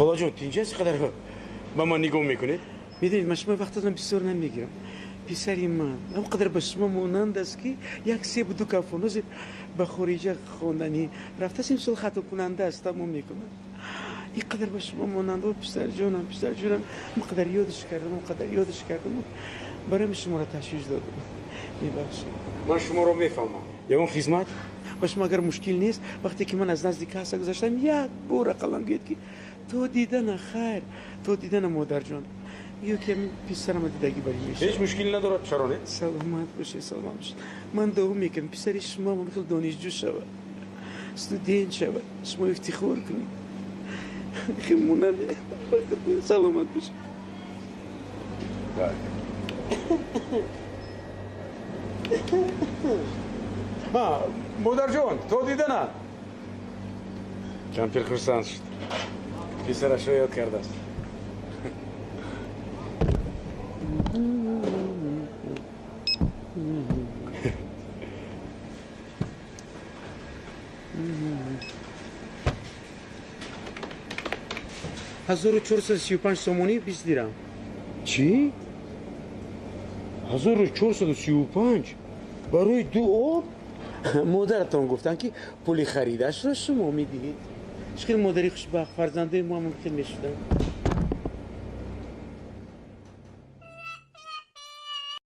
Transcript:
Холаҷон, тинҷ аст, қадар ба ман нигоҳ мекунед? Медонед, ман шумо вақтатон бисёр намегирам. Писари ман он қадар ба шумо монанд аст, ки як себу ду кафонози ба хориҷа хонданӣ рафтааст, имсол хатмкунанда аст, тамом мекунад. Ин қадар ба шумо монанд. О, писарҷонам, писарҷонам, он қадар ёдаш кардам, он қадар ёдаш кардам, барои шуморо ташвиш додам. Мебахшед. Ман шуморо мефаҳмам. Ягон хизмат? Ба шумо агар мушкил нест, вақте ки ман аз назди касса гузаштам, як бор ақаллан гӯед, ки то дидана хайр, то дидана, модарҷон. Ё ки ҳамин писарама дидагӣ барӣ мешавад. Ҳеҷ мушкил надорад, чаро не? Саломат бошед, саломат бошед. Ман дуо мекунам, писари шумо ҳам хеле донишҷӯ шавад, студент шавад, шумо ифтихор кунед. Хеле монанд. Саломат бошед. Ҳа, модарҷон, то дидана. Кампир хурсанд шуд, писарашро ёд кардааст. 1435 сомонӣ 20 дирам. Чӣ? 1435 барои ду об? Модаратон гуфтанд, ки пули харидашро шумо медиҳед. Чӣ хел модари хушбахт, фарзандои мо мумкин мешуданд.